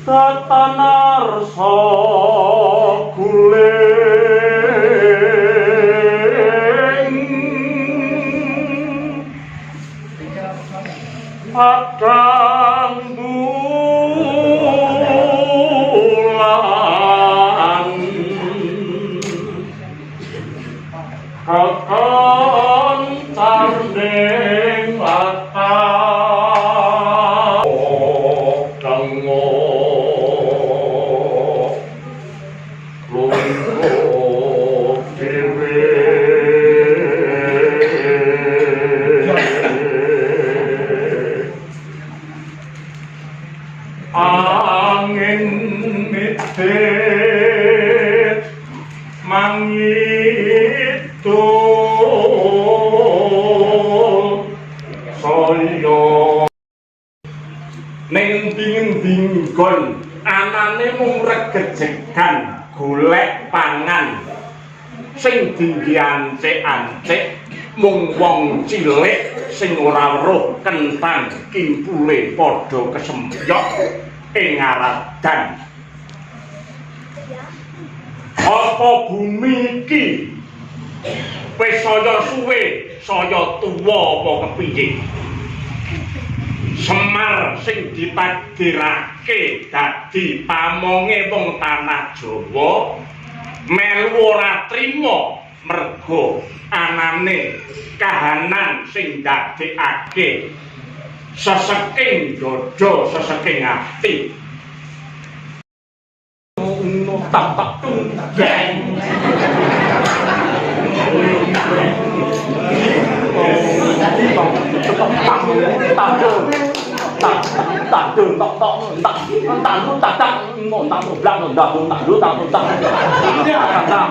Tatanarsa guling padang bulan kekencar ning latar tengok lungguh dhewe angin mitit mangidul saya ning ndi-ngendi nggon anane mung regejegan golek pangan sing dinggi ancik-ancik mung wong cilik sing ora weruh kentang kimpule padha kesempyok ing aradan. Apa bumi iki wis saya suwe saya tuwa apa kepiye? Semar sing ditakdirake dadi pamonge wong tanah Jawa melu ora trima merga anane kahanan sing ndadekake seseking dada seseking ati. Tak tak tung jeng tak tak tak tak tak tak tak tak tak tak tak tak tak.